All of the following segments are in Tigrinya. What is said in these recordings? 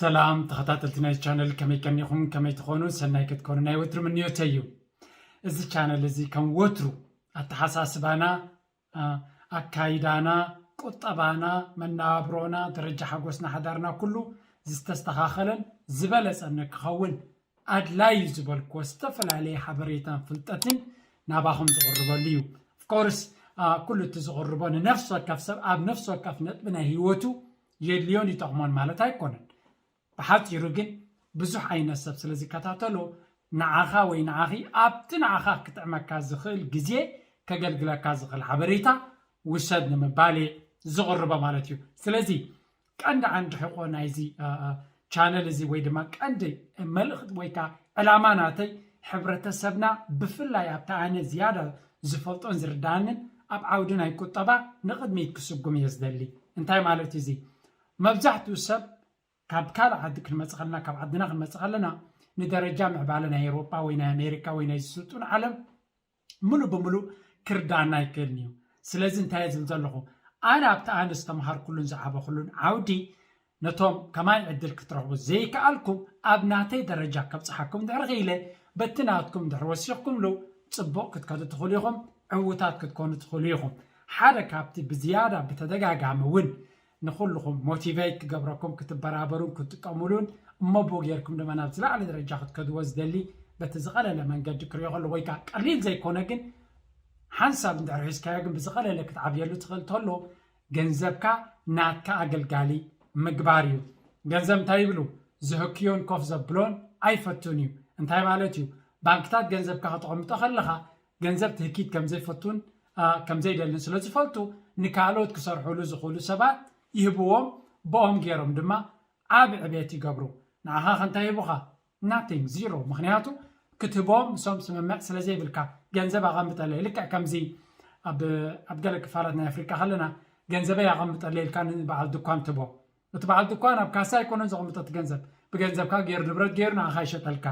ሰላም ተኸታተልቲ ናይ ቻነል፣ ከመይ ቀኒኹም? ከመይ ትኾኑ? ሰናይ ክትኮኑ ናይ ወትሩ ምንዮተይ እዩ። እዚ ቻነል እዚ ከም ወትሩ ኣተሓሳስባና፣ አ፣ ኣካይዳና፣ ቁጠባና፣ መነባብሮና፣ ደረጃ ሓጎስና፣ ሓዳርና ኩሉ ዝተስተኻኸለን ዝበለጸን ንክኸውን ኣድላዩ ዝበልኩዎ ዝተፈላለየ ሓበሬታን ፍልጠትን ናባኹም ዝቕርበሉ እዩ። ኦፍኮርስ ኩሉ እቲ ዝቕርቦ ንነፍሲ ወከፍ ሰብ ኣብ ነፍሲ ወከፍ ነጥቢ ናይ ህይወቱ የድልዮን ይጠቕሞን ማለት ኣይኮነን። ብሓፂሩ ግን ብዙሕ ዓይነት ሰብ ስለ ዝከታተሎ ንዓኻ ወይ ንዓኺ ኣብቲ ንዓኻ ክጥዕመካ ዝኽእል ግዜ ከገልግለካ ዝኽእል ሓበሬታ ውሰድ ንምባል እየ ዝቕርቦ ማለት እዩ። ስለዚ ቀንዲ ዓንዲ ሕቆ ናይዚ ቻነል እዚ ወይ ድማ ቀንዲ መልእኽቲ ወይ ከዓ ዕላማ ናተይ ሕብረተሰብና ብፍላይ ኣብቲ ኣነ ዝያዳ ዝፈልጦን ዝርዳንን ኣብ ዓውዲ ናይ ቁጠባ ንቕድሚት ክስጉም እየ ዝደሊ። እንታይ ማለት እዩ እዚ? መብዛሕትኡ ሰብ ካብ ካልእ ዓዲ ክንመፅእ ከለና፣ ካብ ዓድና ክንመፅእ ከለና ንደረጃ ምዕባለ ናይ ኤውሮጳ ወይ ናይ ኣሜሪካ ወይ ናይ ዝስልጡን ዓለም ሙሉእ ብሙሉእ ክርዳና ኣይክእልን እዩ። ስለዚ እንታይ እየ ዝብል ዘለኹ? ኣነ ኣብቲ ኣነ ዝተምሃርኩሉን ዝዓበኹሉን ዓውዲ ነቶም ከማይ ዕድል ክትረኽቡ ዘይከኣልኩም ኣብ ናተይ ደረጃ ከብፅሓኩም ድሕሪ ክኢለ በቲ ናትኩም ድሕሪ ወሲኽኩምሉ ፅቡቕ ክትከዱ ትኽእሉ ኢኹም፣ ዕውታት ክትኮኑ ትኽእሉ ኢኹም። ሓደ ካብቲ ብዝያዳ ብተደጋጋሚ እውን ንኹልኹም ሞቲቬት ክገብረኩም ክትበራበሩን ክትጥቀሙሉን እሞ ብኡ ጌርኩም ድማ ናብ ዝለዓለ ደረጃ ክትከድዎ ዝደሊ በቲ ዝቐለለ መንገዲ ክሪኦ ከሎ ወይ ከዓ ቀሊል ዘይኮነ ግን ሓንሳብ እንድሕር ሒዝካዮ ግን ብዝቐለለ ክትዓብየሉ ትኽእል ተሎ ገንዘብካ ናትካ ኣገልጋሊ ምግባር እዩ። ገንዘብ እንታይ ይብሉ? ዝህክዮን ኮፍ ዘብሎን ኣይፈቱን እዩ። እንታይ ማለት እዩ? ባንክታት ገንዘብካ ከተቐምጦ ከለኻ ገንዘብ ትህኪት ከምዘይፈቱን ከምዘይደልን ስለ ዝፈልጡ ንካልኦት ክሰርሕሉ ዝኽእሉ ሰባት ይህብዎም፣ ብኦም ገይሮም ድማ ዓብ ዕቤት ይገብሩ። ንዓኻ ከ እንታይ ሂቡኻ? ናቲንግ፣ ዚሮ። ምኽንያቱ ክትህቦም ንሶም ስምምዕ ስለ ዘይብልካ። ገንዘብ ኣቐምጠለይ፣ ልክዕ ከምዚ ኣብ ኣብ ገለ ክፋላት ናይ ኣፍሪቃ ከለና ገንዘበይ ኣቐምጠለይ ኢልካ ንበዓል ድኳን ትቦ። እቲ በዓል ድኳን ኣብ ካሳ ኣይኮነን ዘቐምጦ እቲ ገንዘብ፣ ብገንዘብካ ገይሩ ንብረት ገይሩ ንዓኻ ይሸጠልካ።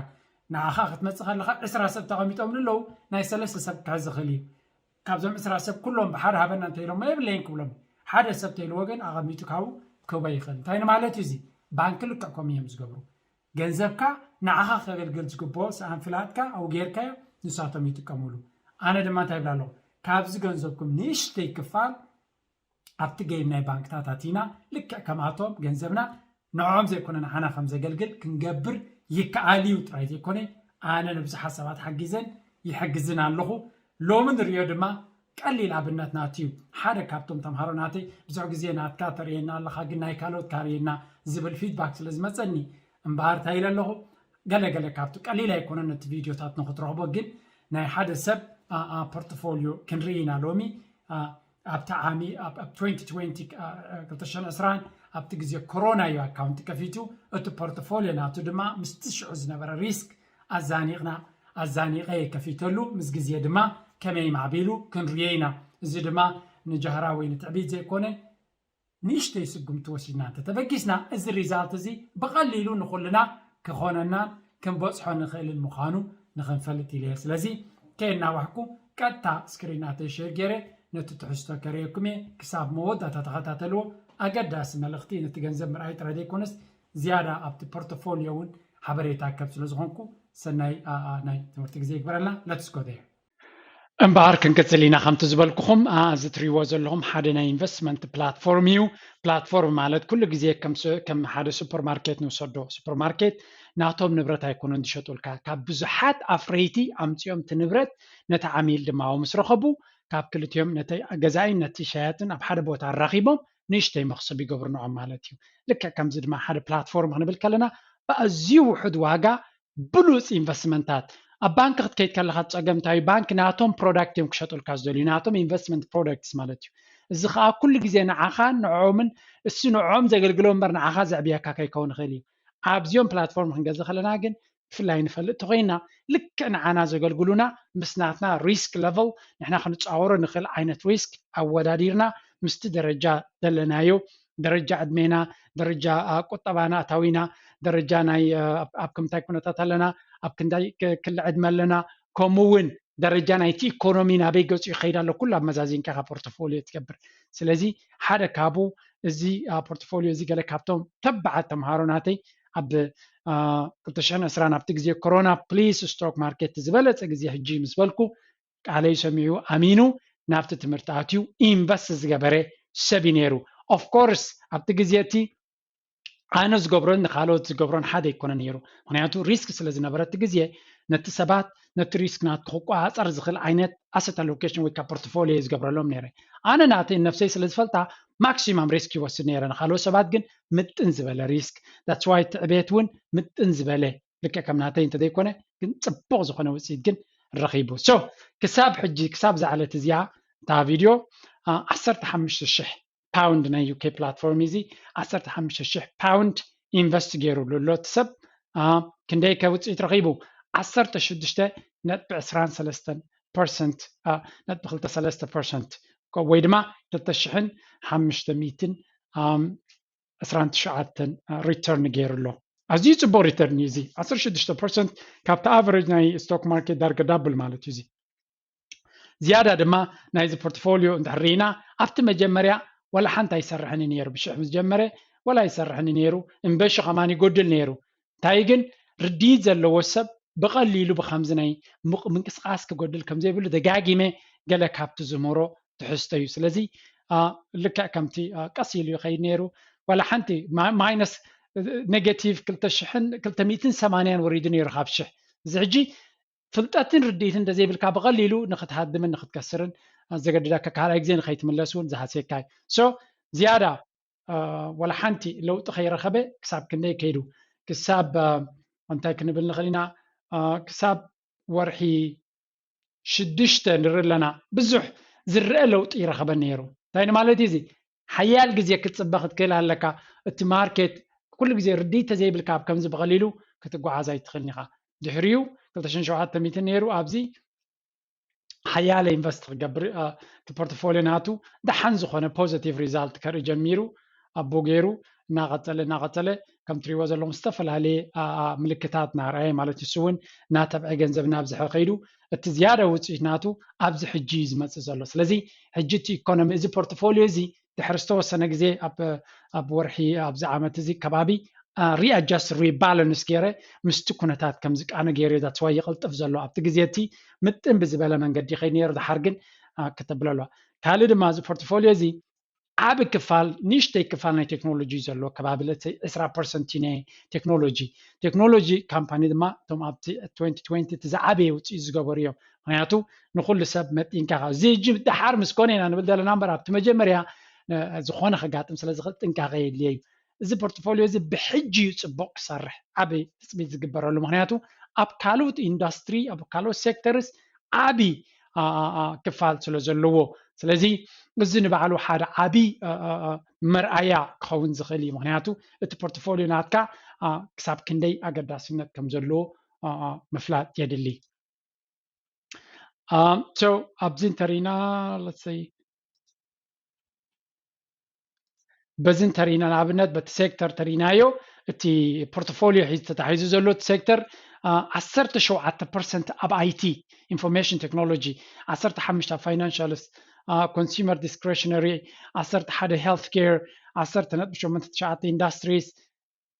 ንዓኻ ክትመጽእ ከለኻ ዕስራ ሰብ ተቐሚጦም ኣለዉ፣ ናይ ሰለስተ ሰብ ክሕዝ ይኽእል እዩ። ካብዞም ዕስራ ሰብ ኩሎም ብሓደ ሃበና እንተኢሎሞ የብለይን ክብሎም። ሓደ ሰብ ተይልዎ ግን ኣቐሚጡ ካብኡ ክህቦ ይኽእል። እንታይ ንማለት እዩ እዚ? ባንኪ ልክዕ ከምኡ እዮም ዝገብሩ። ገንዘብካ ንዓኻ ከገልግል ዝግብኦ ሰኣን ፍላጥካ ኣብኡ ጌርካዮ ንሳቶም ይጥቀምሉ። ኣነ ድማ እንታይ ይብል ኣለኹ? ካብዚ ገንዘብኩም ንእሽተይ ክፋል ኣብቲ ጌም ናይ ባንክታት ኣቲና ልክዕ ከምኣቶም ገንዘብና ንዕኦም ዘይኮነ ንዓና ከም ዘገልግል ክንገብር ይከኣል እዩ ጥራይ ዘይኮነ ኣነ ንብዙሓት ሰባት ሓጊዘን ይሕግዝን ኣለኹ። ሎሚ ንሪኦ ድማ ቀሊል ኣብነት ናቱ እዩ። ሓደ ካብቶም ተምሃሮ ናተይ ብዙሕ ግዜ ናትካ ተርእየና ኣለኻ ግን ናይ ካልኦት ካርእየና ዝብል ፊድባክ ስለ ዝመፀኒ እምበኣር እንታይ ኢለ ኣለኹ? ገለ ገለ ካብቲ ቀሊል ኣይኮነን ነቲ ቪድዮታት ንክትረኽቦ ግን ናይ ሓደ ሰብ ፖርትፎሊዮ ክንርኢ ኢና ሎሚ። ኣብቲ ዓሚ ኣብ 2020 2020 ኣብቲ ግዜ ኮሮና እዩ ኣካውንቲ ከፊቱ። እቲ ፖርትፎሊዮ ናቱ ድማ ምስቲ ሽዑ ዝነበረ ሪስክ ኣዛኒቕና ኣዛኒቐ ከፊተሉ ምስ ግዜ ድማ ከመይ ማዕቢሉ ክንርዮ ኢና። እዚ ድማ ንጃህራ ወይ ንትዕቢት ዘይኮነ ንእሽተይ ስጉምቲ ወሲድና እንተተበጊስና እዚ ሪዛልት እዚ ብቐሊሉ ንኹልና ክኾነናን ክንበፅሖ ንኽእልን ምዃኑ ንኽንፈልጥ ኢለ እየ። ስለዚ ከየናዋሕኩ ቀጥታ ስክሪን ኣተይ ሼር ገይረ ነቲ ትሕዝቶ ከርእየኩም እየ። ክሳብ መወዳእታ ተኸታተልዎ። ኣገዳሲ መልእኽቲ ነቲ ገንዘብ ምርኣይ ጥራይ ዘይኮነስ ዝያዳ ኣብቲ ፖርቶፎሊዮ እውን ሓበሬታ ከብ ስለ ዝኾንኩ ሰናይ ናይ ትምህርቲ ግዜ ይግበረልና። ለትስ ጎ ዴር። እምበኣር ክንቅፅል ኢና። ከምቲ ዝበልኩኹም እዚ ትሪእዎ ዘለኹም ሓደ ናይ ኢንቨስትመንት ፕላትፎርም እዩ። ፕላትፎርም ማለት ኩሉ ግዜ ከም ሓደ ሱፐር ማርኬት ንውሰዶ። ሱፐር ማርኬት ናቶም ንብረት ኣይኮኑን ዝሸጡልካ፣ ካብ ብዙሓት ኣፍረይቲ ኣምፂኦም እቲ ንብረት ነቲ ዓሚል ድማ ምስ ረኸቡ ካብ ክልቲኦም ነቲ ገዛኢን ነቲ ሸያጥን ኣብ ሓደ ቦታ ኣራኺቦም ንእሽተይ መኽሰብ ይገብሩ ንዖም ማለት እዩ። ልክዕ ከምዚ ድማ ሓደ ፕላትፎርም ክንብል ከለና ብኣዝዩ ውሑድ ዋጋ ብሉፅ ኢንቨስትመንታት ኣብ ባንክ ክትከይድ ከለካ ፀገም እንታይ እዩ? ባንክ ናቶም ፕሮዳክት እዮም ክሸጡልካ ዝደልዩ፣ ናቶም ኢንቨስትመንት ፕሮዳክትስ ማለት እዩ። እዚ ከዓ ኩሉ ግዜ ንዓኻን ንዕኦምን እሱ ንዕኦም ዘገልግሎ እምበር ንዓኻ ዘዕብየካ ከይከውን ይኽእል እዩ። ኣብዚኦም ፕላትፎርም ክንገዝእ ከለና ግን ብፍላይ ንፈልጥ ተኮይና ልክዕ ንዓና ዘገልግሉና ምስ ናትና ሪስክ ለቨል ንሕና ክንፃወሮ ንኽእል ዓይነት ሪስክ ኣወዳዲርና ምስቲ ደረጃ ዘለናዮ ደረጃ ዕድሜና፣ ደረጃ ቁጠባና፣ ኣታዊና፣ ደረጃ ናይ ኣብ ክንታይ ኩነታት ኣለና፣ ኣብ ክንታይ ክሊ ዕድመ ኣለና፣ ከምኡ እውን ደረጃ ናይቲ ኢኮኖሚ ናበይ ገፁ ይኸይድ ኣሎ ኩሉ ኣመዛዚንካ ካብ ፖርቶፎሊዮ ትገብር። ስለዚ ሓደ ካብኡ እዚ ፖርቶፎሊዮ እዚ ገለ ካብቶም ተባዓት ተምሃሮ ናተይ ኣብ ክልተ ሽሕን ዕስራን ኣብቲ ግዜ ኮሮና please stock market ዝበለፀ ግዜ ሕጂ ምስ በልኩ ቃለይ ሰሚዑ ኣሚኑ ናብቲ ትምህርቲ ኣትዩ ኢንቨስት ዝገበረ ሰብ እዩ ነይሩ። Of course ኣብቲ ግዜ እቲ ኣነ ዝገብሮን ንካልኦት ዝገብሮን ሓደ ኣይኮነ ነይሩ። ምክንያቱ ሪስክ ስለ ዝነበረ እቲ ግዜ ነቲ ሰባት ነቲ ሪስክ ናትካ ክቆፃፀር ዝኽእል ዓይነት asset allocation ወይ ከዓ ፖርትፎሊዮ ዝገብረሎም ነይረ። ኣነ ናተይ ነፍሰይ ስለ ዝፈልጣ ማክሲማም ሪስክ ይወስድ ነይረ። ንካልኦት ሰባት ግን ምጥን ዝበለ ሪስክ። That's why እቲ ዕቤት እውን ምጥን ዝበለ ልክዕ ከም ናተይ እንተዘይኮነ ግን ፅቡቕ ዝኾነ ውፅኢት ግን ረኺቡ። So ክሳብ ሕጂ ክሳብ ዝዓለት እዚኣ እታ ቪድዮ ዓሰርተ ሓሙሽተ ሽሕ ፓውንድ ናይ ዩኬ ፕላትፎርም እዚ ዓሰርተ ሓሙሽተ ሽሕ ፓውንድ ኢንቨስት ገይሩ ኣሎ እቲ ሰብ። ክንደይ ከ ውፅኢት ረኺቡ? ዓሰርተ ሽዱሽተ ነጥቢ ዕስራን ሰለስተን ፐርሰንት ነጥቢ ክልተ ሰለስተ ፐርሰንት ወይ ድማ ክልተ ሽሕን ሓሙሽተ ሚእትን ዕስራን ትሽዓተን ሪተርን ገይሩ ኣሎ። ኣዝዩ ፅቡቅ ሪተርን እዩ እዚ። ዓሰርተ ሽዱሽተ ፐርሰንት ካብቲ ኣቨሬጅ ናይ ስቶክ ማርኬት ዳርጋ ዳብል ማለት እዩ እዚ። ዝያዳ ድማ ናይዚ ፖርትፎሊዮ እንድሕር ርኢና ኣብቲ መጀመርያ ዋላ ሓንቲ ኣይሰርሕን ነይሩ። ብሽሕ ምስ ጀመረ ዋላ ኣይሰርሕን ነይሩ። እምበሺ ከማን ይጎድል ነይሩ። እንታይ ግን ርድኢት ዘለዎ ሰብ ብቐሊሉ ብከምዚ ናይ ምንቅስቃስ ክጎድል ከምዘይብሉ ደጋጊመ ገለ ካብቲ ዝምህሮ ትሕዝቶ እዩ። ስለዚ ልክዕ ከምቲ ቀስ ኢሉ ይኸይድ ነይሩ። ዋላ ሓንቲ ማይነስ ኔጌቲቭ ክልተ ሚእትን ሰማንያን ወሪዱ ነይሩ ካብ ሽሕ። እዚ ሕጂ ፍልጠትን ርድኢትን እንተዘይብልካ ብቐሊሉ ንክትሃድምን ንክትከስርን ዘገድደካ፣ ካልኣይ ግዜ ንከይትምለስ እውን ዝሃስየካ እዩ። So ዝያዳ ዋላ ሓንቲ ለውጢ ከይረኸበ ክሳብ ክንደይ ከይዱ? ክሳብ እንታይ ክንብል ንኽእል ኢና? ክሳብ ወርሒ ሽዱሽተ ንርኢ ኣለና። ብዙሕ ዝረአ ለውጢ ይረኸበ ነይሩ። እንታይ ንማለት እዩ እዚ? ሓያል ግዜ ክትፅበ ክትክእል ኣለካ። እቲ ማርኬት ኩሉ ግዜ ርድኢት ተዘይብልካ ኣብ ከምዚ ብቐሊሉ ክትጓዓዝ ኣይትኽእልን ኢኻ። ድሕሪኡ ክልተ ሽሕን ሸውዓተ ሚእትን ነይሩ፣ ኣብዚ ሓያለ ኢንቨስት ክገብር እቲ ፖርትፎሊዮ ናቱ ደሓን ዝኾነ ፖዘቲቭ ሪዛልት ከርኢ ጀሚሩ። ኣቦ ገይሩ እናቐፀለ እናቐፀለ ከም ትሪእዎ ዘለኹም ዝተፈላለየ ምልክታት እናርኣየ ማለት ንሱ እውን እናተብዐ ገንዘብ እናብዝሐ ከይዱ እቲ ዝያዳ ውፅኢት ናቱ ኣብዚ ሕጂ እዩ ዝመፅእ ዘሎ። ስለዚ ሕጂ እቲ ኢኮኖሚ እዚ ፖርትፎሊዮ እዚ ድሕሪ ዝተወሰነ ግዜ ኣብ ወርሒ ኣብዚ ዓመት እዚ ከባቢ ሪኣጃስት ሪባላንስ ገይረ ምስቲ ኩነታት ከም ዝቃነ ገይረ that's why ይቕልጥፍ ዘሎ። ኣብቲ ግዜ እቲ ምጥን ብዝበለ መንገዲ ከይድ ነይሩ፣ ድሓር ግን ክተብለሏ። ካልእ ድማ እዚ ፖርትፎሊዮ እዚ ዓቢ ክፋል ንእሽተይ ክፋል ናይ ቴክኖሎጂ እዩ ዘለዎ፣ ከባቢ ዕስራ ፐርሰንት ናይ ቴክኖሎጂ። ቴክኖሎጂ ካምፓኒ ድማ እቶም ኣብቲ ትወንቲ ትወንቲ እቲ ዝዓበየ ውፅኢት ዝገበሩ እዮም። ምክንያቱ ንኩሉ ሰብ መጢንካ እዚ ሕጂ ድሓር ምስ ኮነ ኢና ንብል ዘለና እምበር ኣብቲ መጀመርያ ዝኾነ ከጋጥም ስለ ዝኽእል ጥንቃቐ የድልየ እዩ። እዚ ፖርትፎሊዮ እዚ ብሕጂ እዩ ፅቡቅ ክሰርሕ ዓቢ ትፅቢት ዝግበረሉ። ምክንያቱ ኣብ ካልኦት ኢንዱስትሪ ኣብ ካልኦት ሴክተርስ ዓቢ ክፋል ስለ ዘለዎ። ስለዚ እዚ ንባዕሉ ሓደ ዓቢ መርኣያ ክኸውን ዝኽእል እዩ። ምክንያቱ እቲ ፖርትፎሊዮ ናትካ ክሳብ ክንደይ ኣገዳስነት ከም ዘለዎ ምፍላጥ የድሊ። So ኣብዚ እንተሪና let's say በዚ እንተሪና ንኣብነት በቲ ሴክተር ተሪናዮ እቲ ፖርትፎሊዮ ሒዙ ተታሒዙ ዘሎ እቲ ሴክተር ዓሰርተ ሸውዓተ ፐርሰንት ኣብ ኣይቲ ኢንፎርሜሽን ቴክኖሎጂ፣ ዓሰርተ ሓሙሽተ ኣብ ፋይናንሻልስ ኮንሱመር ዲስክሬሽነሪ፣ ዓሰርተ ሓደ ሄልት ኬር፣ ዓሰርተ ነጥቢ ሸሞንተ ትሽዓተ ኢንዳስትሪስ።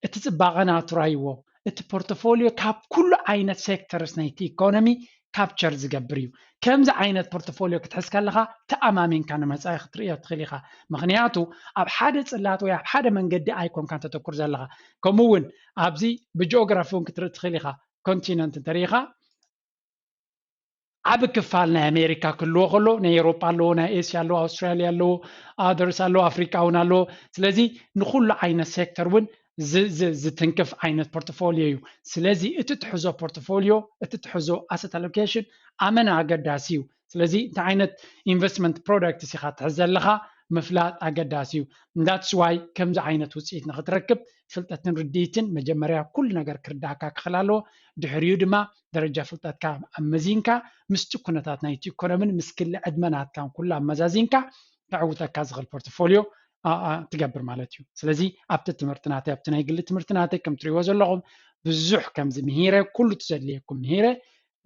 እቲ ፅባቐ ናቱ ራይዎ እቲ ፖርትፎሊዮ ካብ ኩሉ ዓይነት ሴክተርስ ናይቲ ኢኮኖሚ ካፕቸር ዝገብር እዩ። ከምዚ ዓይነት ፖርትፎሊዮ ክትሕዝ ከለካ ተኣማሚንካ ንመፃኢ ክትርእዮ ትኽእል ኢኻ። ምክንያቱ ኣብ ሓደ ፅላት ወይ ኣብ ሓደ መንገዲ ኣይኮንካን ተተኩር ዘለካ። ከምኡ እውን ኣብዚ ብጂኦግራፊ እውን ክትርኢ ትኽእል ኢኻ። ኮንቲነንት እንተሪኢኻ ዓቢ ክፋል ናይ ኣሜሪካ ክህልዎ ከሎ ናይ ኤውሮጳ ኣለዎ፣ ናይ ኤስያ ኣለዎ፣ ኣውስትራሊያ ኣለዎ፣ ኣደርስ ኣለዎ፣ ኣፍሪቃ እውን ኣለዎ። ስለዚ ንኩሉ ዓይነት ሴክተር እውን ዝትንክፍ ዓይነት ፖርትፎሊዮ እዩ። ስለዚ እቲ ትሕዞ ፖርትፎሊዮ እቲ ትሕዞ ኣሰት ኣሎኬሽን ኣመና ኣገዳሲ እዩ። ስለዚ እንታይ ዓይነት ኢንቨስትመንት ፕሮዳክት ኢኻ ትሕዝ ዘለኻ ምፍላጥ ኣገዳሲ እዩ። That's why ከምዚ ዓይነት ውፅኢት ንክትረክብ ፍልጠትን ርድኢትን መጀመርያ ኩሉ ነገር ክርዳእካ ክኽእል ኣለዎ። ድሕሪኡ ድማ ደረጃ ፍልጠትካ ኣመዚንካ ምስቲ ኩነታት ናይቲ ኢኮኖሚን ምስ ክሊ ዕድመ ናትካን ኩሉ ኣመዛዚንካ ከዕውተካ ዝኽእል ፖርትፎሊዮ ትገብር ማለት እዩ። ስለዚ ኣብቲ ትምህርቲ ናተይ ኣብቲ ናይ ግሊ ትምህርቲ ናተይ ከም ትሪእዎ ዘለኹም ብዙሕ ከምዚ ምሂረ ኩሉ እቲ ዘድልየኩም ምሂረ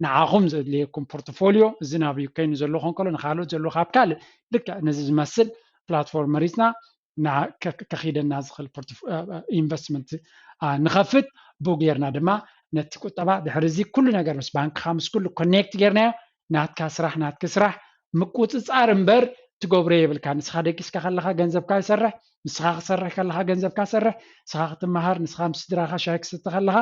ንዓኹም ዘድልየኩም ፖርትፎሊዮ እዚ ናብ ዩኬ ንዘሎ ከንከሎ ንካልኦት ዘሎ ካብ ካልእ ልክዕ ነዚ ዝመስል ፕላትፎርም መሪፅና ከኺደና ዝኽእል ኢንቨስትመንት ንኸፍት። ብኡ ጌርና ድማ ነቲ ቁጠባ ድሕሪ እዚ ኩሉ ነገር ምስ ባንክኻ ምስ ኩሉ ኮኔክት ጌርናዮ፣ ናትካ ስራሕ ናትኪ ስራሕ ምቁፅፃር እምበር ትገብሮ የብልካ። ንስኻ ደቂስካ ከለኻ ገንዘብካ ይሰርሕ፣ ንስኻ ክሰርሕ ከለኻ ገንዘብካ ሰርሕ፣ ንስኻ ክትመሃር፣ ንስኻ ምስ ስድራኻ ሻሂ ክስተ ከለኻ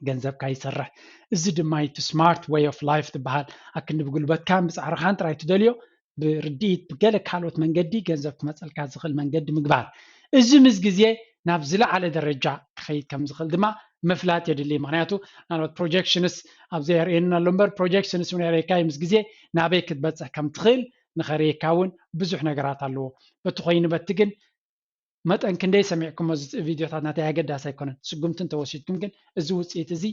ገንዘብካ ይሰርሕ። እዚ ድማ እቲ smart way of life ትበሃል። ኣክንዲ ብጉልበትካን ብፃዕርኻን ጥራይ ትደልዮ፣ ብርድኢት ብገለ ካልኦት መንገዲ ገንዘብ ክመፀልካ ዝኽእል መንገዲ ምግባር። እዚ ምስ ግዜ ናብ ዝለዓለ ደረጃ ክኸይድ ከም ዝኽእል ድማ ምፍላጥ የድሊ። ምክንያቱ ናልባት ፕሮጀክሽንስ ኣብዚ የርእየና ኣሎ እምበር ፕሮጀክሽንስ እውን የርእየካ እዩ። ምስ ግዜ ናበይ ክትበፅሕ ከም ትኽእል ንኸርእየካ እውን ብዙሕ ነገራት ኣለዎ። በቲ ኮይኑ በቲ ግን መጠን ክንደይ ሰሚዕኩሞ እዚ ቪድዮታት ናተይ ኣገዳሲ ኣይኮነን። ስጉምቲ እንተወሲድኩም ግን እዚ ውፅኢት እዚ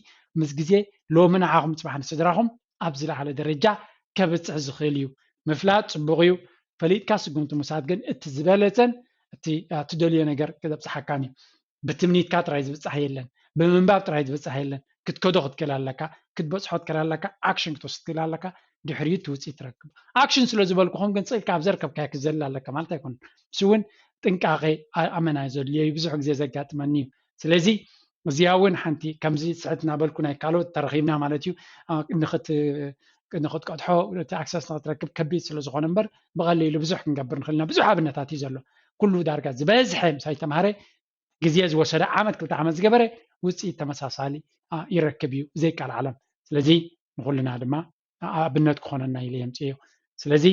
ምስ ግዜ ሎሚ ንዓኹም ፅባሕ ንስድራኹም ኣብ ዝለዓለ ደረጃ ከብፅሕ ዝኽእል እዩ። ምፍላጥ ፅቡቕ እዩ። ፈሊጥካ ስጉምቲ ምውሳድ ግን እቲ ዝበለፀን እቲ ትደልዮ ነገር ክዘብፅሓካን እዩ። ብትምኒትካ ጥራይ ዝብፃሕ የለን። ብምንባብ ጥራይ ዝብፃሕ የለን። ክትከዶ ክትክእል ኣለካ፣ ክትበፅሖ ክትክእል ኣለካ፣ ኣክሽን ክትወስድ ክትክእል ኣለካ፣ ድሕሪኡ እቲ ውፅኢት ትረክብ። ኣክሽን ስለ ዝበልኩኹም ግን ፅልካ ኣብ ዘርከብካዮ ክትዘልል ኣለካ ማለት ኣይኮነን። እሱ እውን ጥንቃቄ ኣመና ዘድልዮ እዩ። ብዙሕ ግዜ ዘጋጥመኒ እዩ። ስለዚ እዚኣ እውን ሓንቲ ከምዚ ስሕት እናበልኩ ናይ ካልኦት ተረኺብና ማለት እዩ ንክትቀድሖ እቲ ኣክሰስ ንክትረክብ ከቢድ ስለ ዝኾነ እምበር ብቐሊሉ ብዙሕ ክንገብር ንኽእል ኢና። ብዙሕ ኣብነታት እዩ ዘሎ። ኩሉ ዳርጋ ዝበዝሐ ምሳይ ተምሃረ ግዜ ዝወሰደ ዓመት ክልተ ዓመት ዝገበረ ውፅኢት ተመሳሳሊ ይረክብ እዩ ዘይቃል ዓለም። ስለዚ ንኩልና ድማ ኣብነት ክኾነና ኢለ የምፅዮ። ስለዚ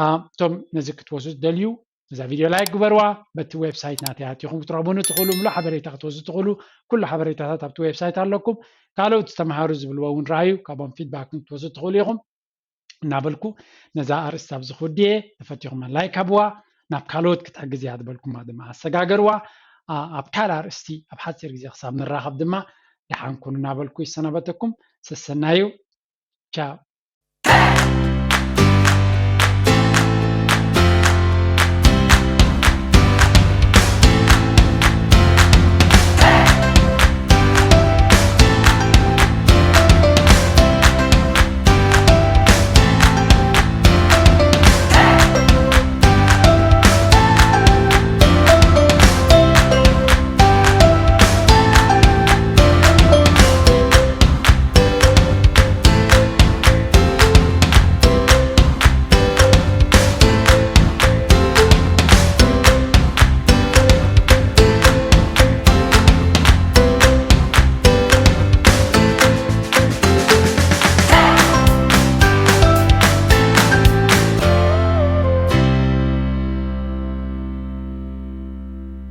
እቶም ነዚ ክትወስዱ ትደልዩ እዛ ቪድዮ ላይክ ግበርዋ። በቲ ዌብሳይት ናተይ ኣቲኹም ክትረኽቡኒ ትኽእሉ፣ ምሉእ ሓበሬታ ክትወስዱ ትኽእሉ። ኩሉ ሓበሬታታት ኣብቲ ዌብሳይት ኣለኩም። ካልኦት ዝተምሃሩ ዝብልዎ እውን ረኣዩ፣ ካብኦም ፊድባክ ክትወስዱ ትኽእሉ ኢኹም እናበልኩ ነዛ ኣርእስቲ ኣብዚ ክውድየ። ተፈቲኹማ ላይክ ሃብዋ። ናብ ካልኦት ክትሕግዝ እያ ዝበልኩማ ድማ ኣሰጋገርዋ። ኣብ ካልእ ኣርእስቲ ኣብ ሓፂር ግዜ ክሳብ ንራኸብ ድማ ደሓን ኩኑ እናበልኩ ይሰናበተኩም። ሰሰናዩ። ቻው።